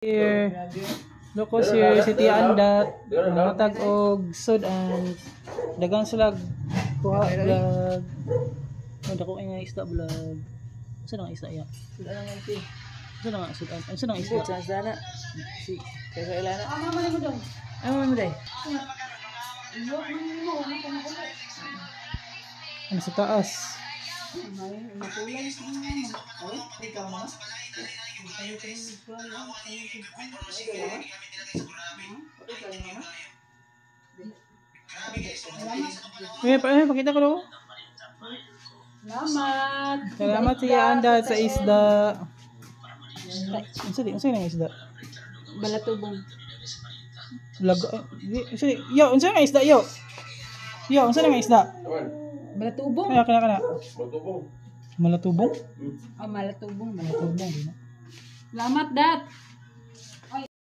Here. Loko si si Tia Andat, matag og sud-an, dagang sila kuha vlog. Oh, dako ay nga isda vlog. Unsa na nga isda ya? Sudan nga iti. Unsa na nga sud-an? Unsa na nga isda? Sa sana. Si kay ilana. Ah, mama mo dong. Ano mo day? Ano sa taas? Eh, pakita ko daw. Salamat. Salamat si Andat sa isda. Unsa di, unsa nga isda? Balatubong. Vlog. Unsa di, yo, unsa nga isda yo? Yo, unsa nga isda? Balatubong? Kaya kaya kaya. Malatubong? Oh, malatubong. Malatubong, di na. Salamat, Dat.